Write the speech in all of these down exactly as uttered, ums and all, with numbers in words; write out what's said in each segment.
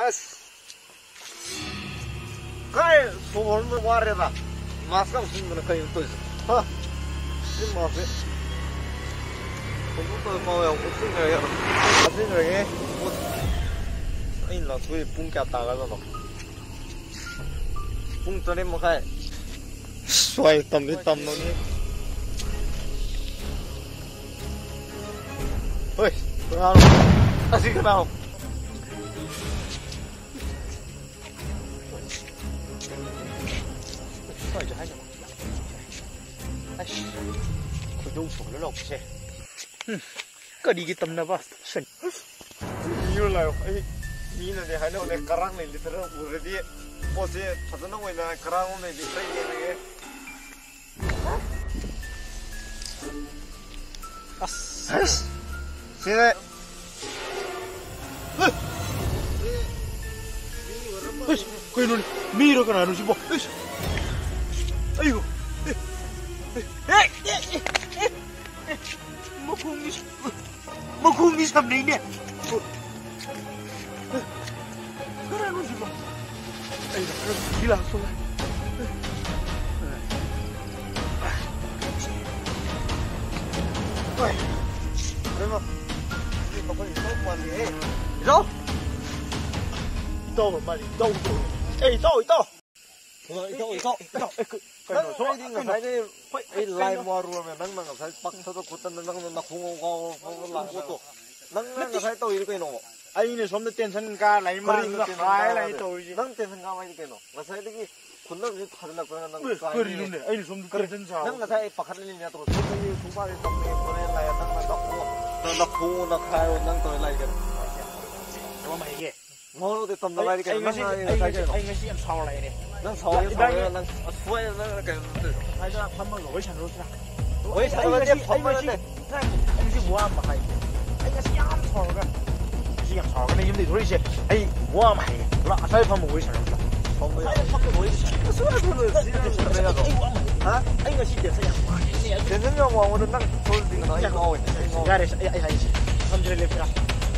ꯑꯁ! ꯀꯥꯏ ꯁꯣꯔ ꯍꯣꯟꯕ ꯋꯥꯔꯦꯗ꯫ ꯃꯥꯁꯀ ꯑꯃ ꯁꯤꯟꯕꯅ ꯀꯩꯅꯣ ꯇꯧꯔꯤꯁꯦ? ꯍꯥ? ꯁꯤ ꯃꯥꯁꯁꯦ ꯀꯩꯅꯣ ꯇꯧꯔ ꯄꯥꯎ ꯌꯥꯝ ꯎꯠꯁꯤꯟꯈ꯭ꯔꯒꯦ꯫ ꯊꯥꯖꯤꯟꯈ꯭ꯔꯒꯦ꯫ ꯑꯩꯅ ꯂꯥꯛꯊꯣꯛꯏ ꯄꯨꯡ ꯀꯌꯥ ꯇꯥꯒꯗꯕꯅꯣ? ꯄꯨꯡ ꯇꯔꯦꯠ ꯃꯈꯥꯏ꯫ ꯁ꯭ꯋꯥꯏ ꯇꯝꯗꯤ ꯇꯝꯕꯅꯤ꯫ ꯍꯣꯏ, ꯀꯅꯥꯅꯣ? ꯑꯁꯤ ꯀꯅꯥꯅꯣ? ꯁ꯭ꯋꯥꯏꯗ ꯍꯥꯏꯅꯕ꯫ ꯑꯁ, ꯈꯣꯏꯗꯧ ꯁꯥꯎꯒꯠꯂ ꯂꯥꯎꯕꯁꯦ꯫ ꯍꯨꯝ, ꯀꯔꯤꯒꯤ ꯇꯝꯅꯕ? ꯁꯟ-, ꯃꯤꯔꯣ ꯂꯥꯛꯑꯣ꯫ ꯑꯩ ꯃꯤꯅꯗꯤ ꯍꯥꯏꯅꯕꯅꯦ, ꯀꯔꯥꯡ ꯂꯩ ꯂꯤꯠꯇꯅ ꯎꯔꯗꯤ ꯄꯣꯠꯁꯦ ꯐꯖꯅ ꯑꯣꯏꯅ ꯀꯔꯥꯡ ꯑꯃ ꯂꯩ ꯂꯤꯠꯇ꯭ꯔ ꯌꯦꯡꯉꯒꯦ꯫ ꯑꯁ꯫ ꯑꯁ! ꯁꯤꯗ꯫ ꯑꯁ! ꯀꯩꯅꯣꯅꯦ? ꯃꯤꯔꯣ ꯀꯅꯥꯅꯣ ꯁꯤꯕꯣ? ꯑꯁ! ꯑꯩꯌꯣ! ꯑꯦ! ꯑꯦ! ꯑꯦ! ꯑꯦ! ꯑꯦ! ꯃꯈꯣꯡꯒꯤ ꯃꯈꯣꯡꯗꯤ ꯁꯝꯅꯩꯅꯦ꯫ ꯀꯅꯥꯅꯣ ꯁꯤꯕꯣ? ꯑꯩꯅ ꯈꯔ ꯁꯤ ꯂꯥꯛꯄꯒ꯫ ꯍꯣꯏ꯫ ꯀꯩꯅꯣ? ꯁꯤ ꯃꯈꯣꯏ ꯏꯇꯧ ꯃꯥꯜꯂꯤꯍꯦ꯫ ꯏꯇꯧ! ꯏꯇꯧ ꯃꯥꯜꯂꯤ, ꯏꯇꯧ, ꯏꯇꯧ꯫ ꯑꯦ, ꯏꯇꯧ, ꯏꯇꯧ! ꯏꯇꯥꯎ, ꯏꯇꯥꯎ, ꯏꯇꯥꯎ, ꯑꯦ, ꯀ-, ꯀꯩꯅꯣ, ꯅꯪ ꯁꯣ-, ꯑꯩꯗꯤ ꯀꯩꯅꯣ? ꯉꯁꯥꯏꯗꯩ ꯍꯣꯏ, ꯑꯩ ꯀꯩꯅꯣ? ꯂꯥꯏ ꯋꯥꯔꯨꯔꯝꯅꯦ꯫ ꯅꯪꯅ ꯉꯁꯥꯏ ꯄꯛꯊꯗ ꯈꯣꯠꯇꯅ ꯅꯪꯅ ꯅꯈꯣꯡ ꯉꯥꯎ ꯉꯥꯎ ꯉꯥꯎ ꯂꯥꯛꯄ ꯄꯣꯠꯇꯣ꯫ ꯅꯪꯅ ꯅꯠꯇꯦ꯫ ꯉꯁꯥꯏ ꯇꯧꯔꯤꯗꯣ ꯀꯩꯅꯣ? ꯑꯩꯅ ꯁꯣꯝꯗ tension ꯀꯥ ꯂꯩ, ꯀꯔꯤꯅꯣ ꯃꯥꯅ tension ꯍꯥꯏ ꯀꯥ ꯂꯩ ꯍꯥꯏꯗꯤ? ꯇꯧꯔꯤꯁꯦ꯫ ꯅꯪ tension ꯀꯥ ꯍꯥꯏꯗꯤ ꯀꯩꯅꯣ? ꯉꯁꯥꯏꯗꯒꯤ ꯈꯨꯟꯅꯝꯁꯦ ꯊꯥꯖꯤꯜꯂꯛꯄꯅ ꯅꯪ ꯑꯦ, ꯀꯥꯏꯔꯦ꯫ ꯀꯔꯤꯅꯣꯅꯦ? ꯑꯩꯅ ꯁꯣꯝꯗ ꯀꯔꯤ? Tension ꯁꯥꯕ꯫ ꯅꯪ ꯉꯁꯥꯏ ꯑꯩ ꯄꯥꯈꯠꯂꯤꯅꯦ ꯅꯠꯇ꯭ꯔꯣ? ꯁꯣꯝꯗꯒꯤ ꯁꯨꯡꯄꯥꯗꯤ ꯇꯝꯃꯦ, ꯍꯣꯔꯦꯟ ꯂꯥꯛꯑꯦ, ꯅꯪꯅ ꯅꯈꯣꯡ-, ꯅꯈꯣꯡ ꯅꯈꯥꯏꯔꯣ, ꯅꯪ ꯇꯧꯔꯤ ꯂꯥꯏꯁꯦ꯫ ꯀꯩꯅꯣꯝ ꯍꯥꯏꯒꯦ꯫ ꯃꯉꯣꯟꯗ ꯇꯝꯅꯕ ꯍꯥꯏꯗꯤ ꯑꯩ ꯀꯩꯅꯣ? ꯉꯁꯤ, ꯅꯪ ꯑꯩ ꯉꯁꯤ, ꯉꯁꯥꯏ ꯀꯩꯅꯣ? ꯑꯩ ꯉꯁꯤ ꯌꯥꯝ ꯁꯥꯎꯔ ꯂꯥꯛꯑꯦꯅꯦ꯫ ꯅꯪ ꯁꯥꯎꯔꯒꯦ ꯏꯕꯥꯅꯤ ꯁꯥꯎꯔꯒꯦ, ꯅꯪ ꯑꯁꯣꯏ ꯅꯪ ꯀꯩꯅꯣ ꯅꯠꯇꯦ꯫ ꯁ꯭ꯋꯥꯏꯗ ꯐꯝꯃꯒ ꯋꯥꯔꯤ ꯁꯥꯟꯅꯔꯨꯁꯤꯔꯥ? ꯋꯥꯔꯤ ꯑꯩ ꯁꯥꯟꯅꯕ ꯅꯠꯇꯦ, ꯉꯁꯤ, ꯑꯩ ꯐꯝꯕ ꯉꯁꯤ, ꯅꯠꯇꯦ꯫ ꯑꯩ ꯉꯁꯤ ꯋꯥ ꯑꯃ ꯍꯥꯏꯒꯦ꯫ ꯑꯩ ꯉꯁꯤ ꯌꯥꯝ ꯁꯥꯎꯔꯒ, ꯉꯁꯤ ꯌꯥꯝ ꯁꯥꯎꯔꯒꯅꯦ ꯌꯨꯝꯗꯩ ꯊꯣꯛꯂꯛꯏꯁꯦ꯫ ꯑꯩ ꯋꯥ ꯑꯃ ꯍꯥꯏꯒꯦ꯫ ꯂꯥꯛ, ꯑꯁ꯭ꯋꯥꯏꯗ ꯐꯝꯃꯒ ꯋꯥꯔꯤ ꯁꯥꯟꯅꯔꯨꯁꯤꯔꯥ? ꯐꯝꯕ ꯌꯥꯏ꯫ ꯑꯁ꯭ꯋꯥꯏꯗ ꯐꯝꯃꯒ ꯋꯥꯔꯤ ꯁꯥꯟꯅꯔꯨꯁꯤꯔꯥ? ꯑꯁ꯭ꯋꯥꯏꯗ ꯐꯝꯃꯒ ꯋꯥꯔꯤ ꯁꯥꯟꯅꯔꯨꯁꯤꯔꯥ? ꯅꯠꯇꯦ, ꯅꯠꯇꯦ, ꯅꯠꯇꯦ, ꯑꯩ ꯋꯥ ꯑꯃ ꯍꯥꯏꯒꯦ꯫ ꯍꯥ? ꯑꯩ ꯉꯁꯤ tension ꯌꯥꯝ ꯋꯥꯡꯉꯦ꯫ Tension ꯌꯥꯝ ꯋꯥꯡꯕꯗꯣ ꯅꯪ ꯊꯣꯛꯂꯛꯑꯗꯤ ꯀꯩꯅꯣ? ꯑꯩ ꯉꯥꯎꯋꯦ, ꯑꯩ ꯉꯥꯎꯋꯦ꯫ ꯌꯥꯔꯦ, ꯑꯩ, ꯑꯩ ꯍꯥꯏꯁꯦ꯫ ꯐꯝꯁꯤꯔ ꯂꯦꯞꯁꯤꯔꯥ?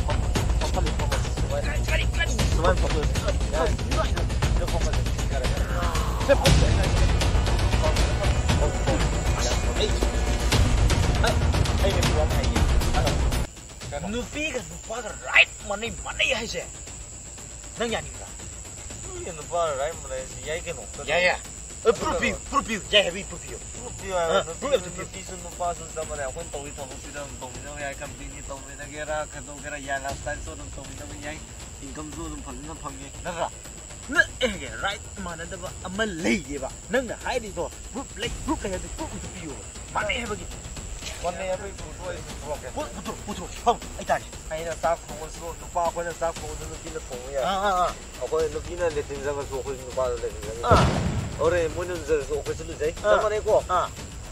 ꯐꯝ-, ꯐꯝ-, ꯐꯝ-, ꯐꯝ-, ꯐꯝ-, ꯀꯔꯤ, ꯀꯔꯤ, ꯀꯔꯤ? ꯅꯨꯄꯤꯒ ꯅꯨꯄꯥꯒ ꯔꯥꯏꯠ ꯃꯥꯟꯅꯩ ꯃꯥꯟꯅꯩ ꯍꯥꯏꯁꯦ ꯅꯪ ꯌꯥꯅꯤꯡꯕ꯭ꯔꯥ? ꯅꯨꯄꯤꯒ ꯅꯨꯄꯥ ꯔꯥꯏꯠ ꯃꯥꯟꯅꯩꯁꯤ ꯌꯥꯏ ꯀꯩꯅꯣ꯫ ꯌꯥꯏ ꯌꯥꯏ꯫ ꯑꯦ, ꯄ꯭ꯔꯨꯐ ꯄꯤꯌꯨ, ꯄ꯭ꯔꯨꯐ ꯄꯤꯌꯨ, ꯌꯥꯏ ꯍꯥꯏꯕꯒꯤ ꯄ꯭ꯔꯨꯐ ꯄꯤꯌꯨ꯫ ꯄ꯭ꯔꯨꯐ ꯄꯤꯌꯨ ꯍꯥꯏꯕ ꯑ, ꯅꯨꯄꯤ proof ꯑꯝꯇ ꯄꯤꯌꯨ꯫ ꯅꯨꯄꯤꯁꯨ ꯅꯨꯄꯥꯁꯨ ꯆꯞ ꯃꯥꯟꯅꯩ꯫ ꯑꯩꯈꯣꯏꯅ ꯇꯧꯔꯤ ꯊꯕꯛꯁꯤꯗ ꯑꯗꯨꯝ ꯇꯧꯃꯤꯟꯅꯕ ꯌꯥꯏ꯫ ꯀꯝꯄꯦꯅꯤ ꯇꯧꯃꯤꯟꯅꯒꯦꯔꯥ, ꯀꯩꯗꯧꯒꯦꯔꯥ, ꯌꯥꯏ, ꯂꯥꯏꯐ ꯁ꯭ꯇꯥꯏꯜꯁꯨ ꯑꯗꯨꯝ ꯇꯧꯃꯤꯟꯅꯕ ꯌꯥꯏ꯫ ꯏꯟꯀꯝꯁꯨ ꯑꯗꯨꯝ ꯐꯖꯅ ꯐꯪꯉꯤ, ꯅꯠꯇ꯭ꯔꯥ? ꯅꯠꯇꯦ, ꯔꯥꯏꯠ ꯃꯥꯟꯅꯗꯕ ꯑꯃ ꯂꯩꯌꯦꯕ꯫ ꯅꯪꯅ ꯍꯥꯏꯔꯤꯗꯣ ꯄ꯭ꯔꯨꯐ ꯂꯩ, ꯄ꯭ꯔꯨꯐ ꯂꯩ ꯍꯥꯏꯕꯗꯤ ꯄ꯭ꯔꯨꯐ ꯑꯝꯇ ꯄꯤꯌꯣꯕ꯫ ꯃꯥꯟꯅꯩ ꯍꯥꯏꯕꯒꯤ꯫ ꯃꯥꯟꯅꯩ ꯍꯥꯏꯕꯒꯤ ꯄ꯭ꯔꯨꯐꯇꯣ ꯑꯩꯁꯨ ꯄꯨꯔꯛꯀꯦ꯫ ꯄꯨ-, ꯄꯨꯊꯣꯛ, ꯄꯨꯊꯣꯛ, ꯐꯝ, ꯑꯩ ꯇꯥꯒꯦ꯫ ꯑꯩꯅ ꯆꯥꯛ ꯊꯣꯡꯉꯁꯨ, ꯅꯨꯄꯥ ꯑꯩꯈꯣꯏꯅ ꯆꯥꯛ ꯊꯣꯡꯉꯁꯨ ꯅꯨꯄꯤꯅ ꯊꯣꯡꯕ ꯌꯥꯏ꯫ ꯑꯥ, ꯑꯥ, ꯑꯥ꯫ ꯑꯩꯈꯣꯏ ꯅꯨꯄꯤꯅ ꯂꯦꯇꯤꯟ ꯆꯪꯉꯁꯨ ꯑꯩꯈꯣꯏ ꯅꯨꯄꯥꯗ ꯂꯦꯇꯤꯟ ꯆꯪꯉꯤ꯫ ꯑꯥ꯫ ꯍꯣꯔꯦꯟ ꯃꯣꯏꯅ ꯂꯨꯖꯔꯁꯨ ꯑꯩꯈꯣꯏꯁꯨ ꯂꯨꯖꯩ꯫ ꯑꯥ꯫ ꯆꯞ ꯃꯥꯟꯅꯩꯀꯣ? ꯑꯥ꯫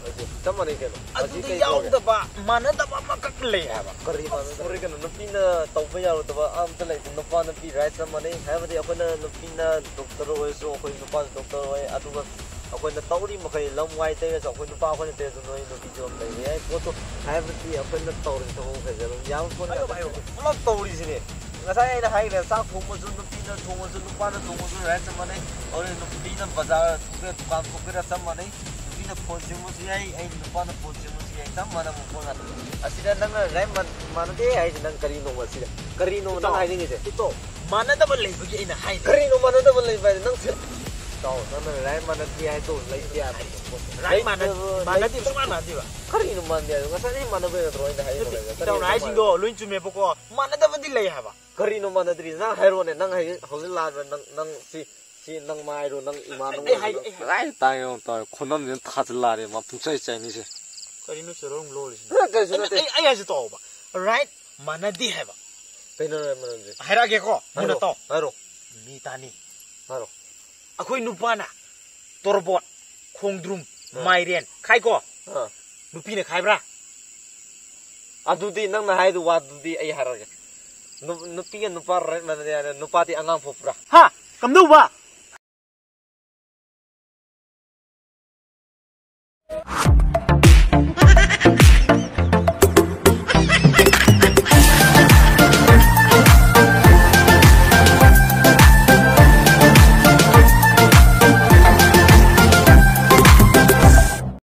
ꯑꯗꯨ ꯆꯞ ꯃꯥꯟꯅꯩ ꯀꯩꯅꯣ꯫ ꯑꯗꯨꯗꯤ ꯑꯁꯤ ꯀꯩ ꯄ꯭ꯔꯣꯕ꯭ꯂꯦꯝ? ꯌꯥꯎꯗꯕ, ꯃꯥꯟꯅꯗꯕ ꯑꯃꯈꯛ ꯂꯩ ꯍꯥꯏꯕ꯫ ꯀꯔꯤ ꯃꯥꯟꯅꯗꯕ? ꯀꯩꯅꯣ, ꯅꯨꯄꯤꯅ ꯇꯧꯕ ꯌꯥꯔꯣꯏꯗꯕ ꯑꯝꯇ ꯂꯩꯇꯦ꯫ ꯅꯨꯄꯥ ꯅꯨꯄꯤ ꯔꯥꯏꯠ ꯆꯞ ꯃꯥꯟꯅꯩ꯫ ꯍꯥꯏꯕꯗꯤ ꯑꯩꯈꯣꯏꯅ ꯅꯨꯄꯤꯅ ꯗꯣꯛꯇꯔ ꯑꯣꯏꯔꯁꯨ, ꯑꯩꯈꯣꯏ ꯅꯨꯄꯥꯁꯨ ꯗꯣꯛꯇꯔ ꯑꯣꯏ꯫ ꯑꯗꯨꯒ ꯑꯩꯈꯣꯏꯅ ꯇꯧꯔꯤ ꯃꯈꯩ ꯂꯝ ꯋꯥꯏ ꯇꯩꯔꯁꯨ, ꯑꯩꯈꯣꯏ ꯅꯨꯄꯥ ꯑꯩꯈꯣꯏꯅ ꯇꯩꯔꯁꯨ ꯅꯣꯏ ꯅꯨꯄꯤꯁꯨ ꯑꯗꯨꯝ ꯂꯩꯕ ꯌꯥꯏ꯫ ꯄꯣꯠꯇꯣ ꯍꯥꯏꯕꯗꯤ ꯑꯩꯈꯣꯏꯅ ꯇꯧꯔꯤ ꯊꯕꯛ ꯃꯈꯩꯁꯦ ꯑꯗꯨꯝ ꯌꯥꯕ ꯄꯣꯠ ꯉꯥꯛꯇꯅꯤ꯫ ꯄꯨꯂꯞ ꯇꯧꯔꯤꯁꯤꯅꯦ꯫ ꯉꯁꯥꯏ ꯑꯩꯅ ꯍꯥꯏꯈ꯭ꯔꯦ, ꯆꯥꯛ ꯊꯣꯡꯕꯁꯨ ꯅꯨꯄꯤꯅ ꯊꯣꯡꯕꯁꯨ, ꯅꯨꯄꯥꯅ ꯊꯣꯡꯕꯁꯨ ꯔꯥꯏꯠ ꯆꯞ ꯃꯥꯟꯅꯩ꯫ ꯑꯗꯨꯅ ꯅꯨꯄꯤꯅ ꯕꯖꯥꯔ ꯊꯣꯛꯀꯦꯔꯥ, ꯗꯨꯀꯥꯟ ꯊꯣꯛꯀꯦꯔꯥ ꯆꯞ ꯃꯥꯟꯅꯩ꯫ ꯅꯨꯄꯤꯅ ꯐꯣꯟ ꯁꯦꯝꯕꯁꯨ ꯌꯥꯏ, ꯑꯩ ꯅꯨꯄꯥꯅ ꯐꯣꯟ ꯁꯦꯝꯕꯁꯨ ꯌꯥꯏ, ꯆꯞ ꯃꯥꯟꯅꯕ ꯄꯣꯠ ꯉꯥꯛꯇꯅꯤ꯫ ꯑꯁꯤꯗ ꯅꯪꯅ ꯔꯥꯏꯠ ꯃꯥꯟ-, ꯃꯥꯟꯅꯗꯦ ꯍꯥꯏꯁꯦ ꯅꯪ ꯀꯔꯤꯅꯣꯕ ꯑꯁꯤꯗ? ꯀꯔꯤꯅꯣꯕ ꯅꯪ ꯏꯇꯥꯎ, ꯍꯥꯏꯅꯤꯡꯉꯤꯁꯦ? ꯏꯇꯥꯎ, ꯃꯥꯟꯅꯗꯕ ꯂꯩꯕꯒꯤ ꯑꯩꯅ ꯍꯥꯏꯅꯤ꯫ ꯀꯔꯤꯅꯣ ꯃꯥꯟꯅꯗꯕ ꯂꯩꯕ ꯍꯥꯏꯗꯤ ꯅꯪ ꯁꯤ-, ꯏꯇꯥꯎ, ꯅꯪꯅ ꯔꯥꯏꯠ ꯃꯥꯟꯅꯗꯦ ꯍꯥꯏꯗꯣ ꯂꯩꯇꯦ ꯍꯥꯏꯕ꯫ ꯔꯥꯏꯠ ꯃꯥꯟꯅ-, ꯂꯩꯇꯕ, ꯃꯥꯟꯅꯗꯦ, ꯂꯩꯇꯕ꯫ ꯁꯨꯡꯃꯥꯟ ꯃꯥꯟꯅꯗꯦꯕ꯫ ꯀꯔꯤꯅꯣ ꯃꯥꯟꯗꯦ ꯍꯥꯏꯗꯣ? ꯉꯁꯥꯏꯗꯒꯤ ꯃꯥꯟꯅꯕ ꯅꯠꯇ꯭ꯔꯣ ꯑꯩꯅ ꯍꯥꯏꯔꯤꯕ ꯅꯠꯇꯦ, ꯃꯈꯩꯁꯦ? ꯀꯔꯤꯅꯣ ꯏꯇꯥꯎꯅ ꯍꯥꯏꯁꯤꯡꯗꯣ ꯃꯥꯟꯅꯗꯕ? ꯂꯣꯏ ꯆꯨꯝꯃꯦꯕꯀꯣ, ꯃꯥꯟꯅꯗꯕꯗꯤ ꯂꯩ ꯍꯥꯏꯕ꯫ ꯀꯔꯤꯅꯣ ꯃꯥꯟꯅꯗ꯭ꯔꯤꯁꯦ? ꯅꯪ ꯍꯥꯏꯔꯣꯅꯦ, ꯅꯪ ꯍꯧꯖꯤꯛ, ꯍꯧꯖꯤꯛ ꯂꯥꯛꯑꯒ ꯅꯪ, ꯅꯪ ꯁꯤ, ꯁꯤ ꯅꯪ ꯃꯥꯏꯔꯣ, ꯅꯪ ꯏꯃꯥꯟꯅꯕ ꯑꯩ ꯍꯥꯏꯒꯦ, ꯑꯩ ꯍꯥꯏꯒꯦ꯫ ꯀꯗꯥꯏ ꯇꯥꯡꯉꯦ ꯌꯦꯡꯉꯣ ꯇꯧꯔꯦ, ꯈꯨꯅꯝꯁꯤꯅ ꯊꯥꯖꯤꯜꯂꯛꯑꯦ ꯃꯥ ꯄꯨꯡꯆꯥꯏ ꯆꯥꯏꯅꯤꯁꯦ꯫ ꯀꯔꯤꯅꯣ ꯆꯦꯔꯣꯡ ꯂꯣꯜꯂꯤꯁꯤꯅ? ꯅꯪ ꯀꯔꯤꯁꯨ ꯑꯩꯅ-, ꯅꯠꯇꯦ꯫ ꯑꯩ, ꯑꯩ ꯍꯥꯏꯁꯦ ꯇꯧꯕ꯫ ꯔꯥꯏꯠ ꯃꯥꯟꯅꯗꯦ ꯍꯥꯏꯕ꯫ ꯀꯩꯅꯣ ꯔꯥꯏꯠ ꯃꯥꯟꯅꯗ꯭ꯔꯤ? ꯍꯥꯏꯔꯛꯑꯒꯦꯀꯣ, ꯃꯨꯟꯅ ꯍꯥꯏꯔꯣ, ꯇꯥꯎ꯫ ꯍꯥꯏꯔꯣ꯫ ꯃꯤ ꯇꯥꯅꯤ꯫ ꯍꯥꯏꯔꯣ꯫ ꯑꯩꯈꯣꯏ ꯅꯨꯄꯥꯅ ꯇꯣꯔꯕꯣꯠ, ꯈꯣꯡꯗ꯭ꯔꯨꯝ, ꯑꯥ꯫ ꯃꯥꯏꯔꯦꯟ ꯈꯥꯏꯀꯣ꯫ ꯑꯥ꯫ ꯅꯨꯄꯤꯅ ꯈꯥꯏꯕ꯭ꯔꯥ? ꯑꯗꯨꯗꯤ ꯅꯪꯅ ꯍꯥꯏꯗꯨ ꯋꯥꯗꯨꯗꯤ ꯑꯩ ꯍꯥꯏꯔꯒꯦ꯫ ꯅꯨ-, ꯅꯨꯄꯤꯒ ꯅꯨꯄꯥ ꯔꯥꯏꯠ ꯃꯥꯟꯅꯗꯦ ꯍꯥꯏꯔꯦ, ꯅꯨꯄꯥꯗꯤ ꯑꯉꯥꯡ ꯄꯣꯛꯄ꯭ꯔꯥ? ꯍꯥ? ꯀꯝꯗꯧꯕ?